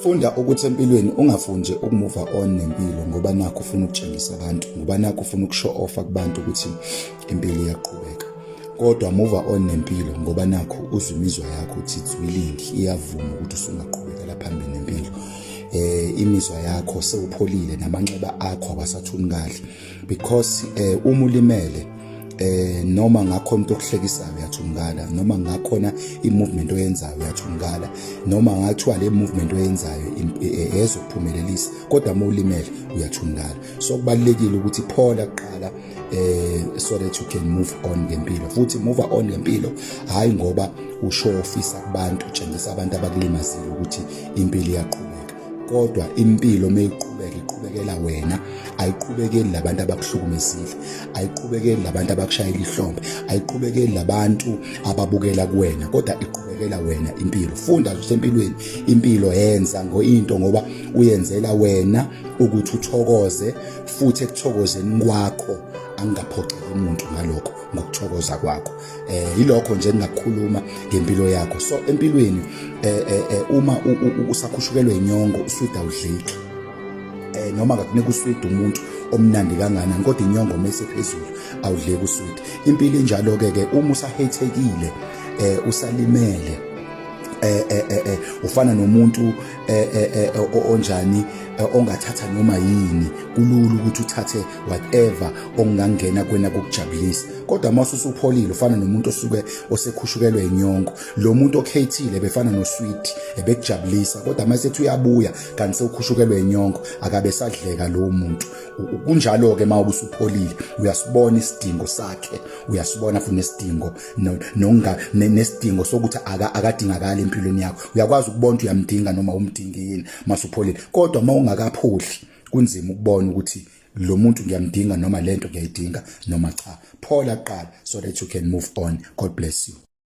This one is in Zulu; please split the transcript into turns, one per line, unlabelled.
Funda ukuthi empilweni ungafundi uku-move on nempilo ngoba nakho ufuna ukutshengisa abantu, ngoba nakho ufuna uku-show off kubantu ukuthi impilo iyaqhubeka. Kodwa move on nempilo ngoba nakho uzwa imizwa yakho ukuthi it's willing, iyavuma ukuthi usungaqhubekela phambili nempilo. Imizwa yakho sewupholile, namanxeba akho awasathunukali, because uma ulimele, noma ngakhona into okuhlekisayo uyathungala, noma ngakhona i-movement oyenzayo uyathungala, noma ngathiwa le movement oyenzayo ezokuphumelelisa, kodwa uma ulimele uyathungala. So kubalulekile ukuthi phola kuqala so that you can move on ngempilo. Futhi move on ngempilo hayi ngoba usho ofisa kubantu, utshengisa abantu abakulimazile ukuthi impilo iyaqhubeka, kodwa impilo mayiqhubeka iqhubekela wena, ayiqhubekeli labantu abakuhlukumezile, ayiqhubekeli labantu abakushayela ihlombe, ayiqhubekeli labantu ababukela kuwena, kodwa iqhubekela wena impilo. Funda nje empilweni, impilo yenza ngo into ngoba uyenzela wena ukuthi uthokoze, futhi ekuthokozeni kwakho angaphoxeki umuntu ngalokho ngokuthokoza kwakho. Yilokho nje engingakukhuluma ngempilo yakho. So empilweni uma usakhushukelwe inyongo, uswidi awudleki. Noma ngakunika uswidi umuntu omnandi kangakanani, kodwa inyongo mase phezulu awudleki uswidi. Impilo injalo ke uma usahethekile, usalimele, ufana nomuntu onjani ongathatha noma yini. Kulula ukuthi uthathe whatever ongangena kwena kokujabulisa, kodwa uma usupholile ufana nomuntu osuke osekhushukelwe inyongo. Lo muntu okhethile befana noswidi ebekujabulisa, kodwa mase ethi uyabuya kanti sewukhushukelwe inyongo, akabe sadleka lo muntu. Kunjalo ke uma usupholile, uyasibona isidingo sakhe, uyasibona futhi nesidingo nonga nesidingo sokuthi akadingakali empilweni yakho. Uyakwazi ukubona ukuthi uyamdinga noma umdingi yini masupholile, kodwa uma ungakapholi kunzima ukubona ukuthi lo muntu ngiyamdinga noma lento ngiyayidinga noma cha. Phola kuqala so that you can move on. God bless you.